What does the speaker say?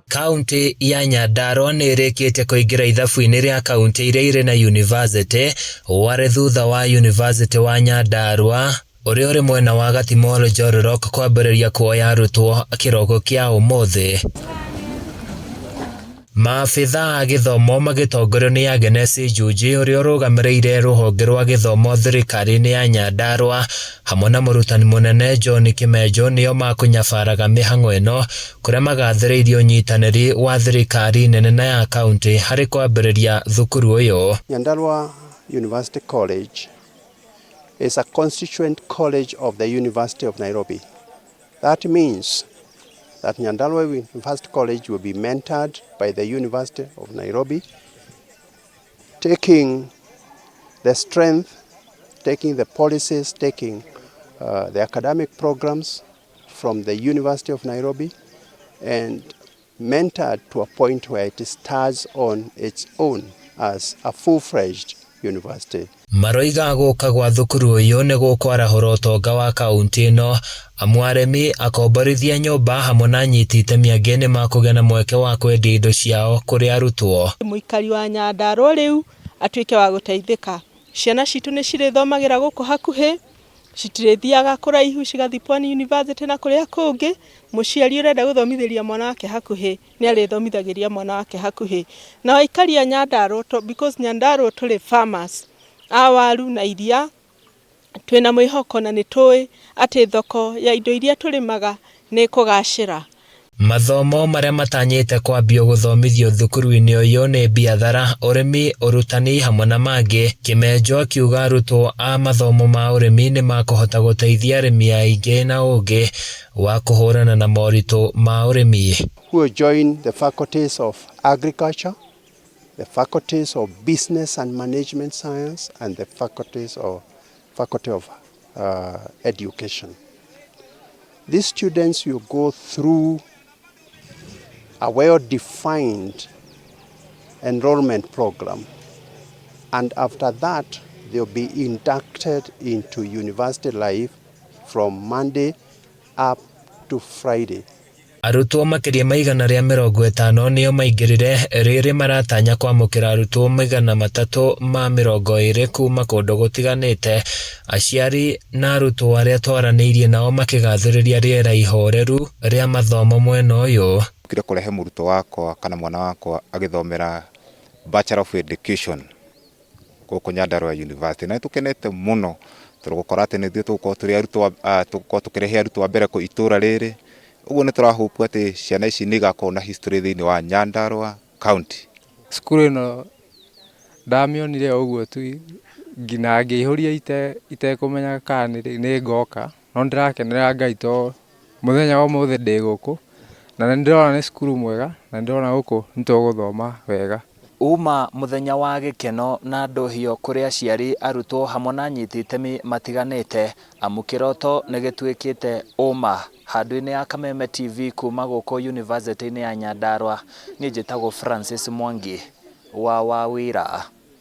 Kauntĩ ya Nyandarua nĩ ĩrĩkĩtie kũingĩra ithabu-inĩ rĩa kauntĩ iria irĩ na yunivasĩtĩ warĩ thutha wa yunivasĩtĩ wa Nyandarua ũrĩa ũrĩ mwena wa Gatimu Oljororok kwambĩrĩria kuoya arutwo kĩroko kĩa ũmũthĩ. Maabitha a gĩthomo magĩtongorio nĩ Agnes Njuji ũrĩa ũrũgamĩrĩire rũhonge rwa gĩthomo thirikari-inĩ ya Nyandarua hamwe na mũrutani mũnene John Kĩmenjo nĩo makũnyabaraga mĩhang'o ĩno kũrĩa magathĩrĩirie ũnyitanĩri wa thirikari nene na ya kaunti harĩ kwambĩrĩria thukuru ũyũ. Nyandarua University College is a constituent college of the University of Nairobi. That means that Nyandarua University College will be mentored by the University of Nairobi, taking the strength, taking the policies, taking the academic programs from the University of Nairobi and mentored to a point where it stands on its own as a full-fledged university. Maroiga gũka gwa thukuru ũyũ nĩ gũkwarahũra ũtonga wa kaunti ĩno amu arĩmi akomborithia nyũmba hamwe na anyiti itemi angĩ nĩ makũgĩa na mweke wa kwendia indo ciao kũrĩ arutwo. Mũikari wa Nyandarua rĩu atuĩke wa gũteithĩka. Ciana citũ nĩ cirĩthomagĩra gũkũ hakuhĩ, citirĩthiaga kũraihu cigathiĩ Pwani University na kũrĩa kũngĩ. Mũciari ũrenda gũthomithĩria mwana wake hakuhĩ nĩ arĩthomithagĩria mwana wake hakuhĩ. Na aikari a Nyandarua, because Nyandarua tũrĩ farmers a waru na iria, twĩna mwĩhoko na nĩ tũĩ atĩ thoko ya indo iria tũrĩmaga nĩ ĩkũgacĩra. Mathomo marĩa matanyĩte kwambio gũthomithio thukuru-inĩ ũyũ nĩ biathara, ũrĩmi, ũrutani hamwe na mangĩ. Kĩmenjo akiuga arutwo a mathomo ma ũrĩmi nĩ makũhota gũteithia arĩmi aingĩ na ũũgĩ wa kũhũrana na moritũ ma ũrĩmi. Who will join the faculties of agriculture, the faculties of business and management science, and the faculties of faculty of education. These students will go through a well-defined enrollment program, and after that they'll be inducted into university life from Monday up to Friday. Arutwo makĩria ma 150 nĩo maingĩrire rĩrĩ maratanya kwamũkĩra arutwo 320 kuma kũndũ gũtiganĩte. Aciari na arutwo arĩa twaranĩirie nao makĩgathĩrĩria rĩera ihoreru rĩa mathomo mwena ũyũ. Okire kũrehe mũrutwo wakwa kana mwana wakwa agĩthomera Bachelor of Education gũkũ Nyandarua University, na nĩtũkenete mũno tondũ gũkora atĩ nĩ ithuĩ tũgũkorwo tũrĩ arutwo, tũgũkorwo tũkĩrehe arutwo a mbere itũra rĩrĩ. Ũguo nĩ tũrahope atĩ ciana ici nĩ igakorwo na history thĩinĩ wa Nyandarua County. Cukuru ĩno ndamĩonire o ũguo tu nginya ngĩihũria itekũmenya kana nĩ ngoka, no nĩndĩrakenera Ngai tondũ mũthenya wa ũmũthĩ ndĩ gũkũ na nĩ ndĩrona nĩ cukuru mwega na nĩ ndĩrona gũkũ nĩ tũgũthoma wega. Uma mũthenya wa gĩkeno na ndũhio kũrĩ aciari, arutwo hamwe na anyiti itemi matiganĩte amu kĩroto nĩ gĩtuĩkĩte ũma. Handũ-inĩ ya Kameme TV kuma gũkũ yunivasĩtĩ-inĩ ya Nyandarua, niĩ njĩtagwo Francis Mwangi wa Wawira.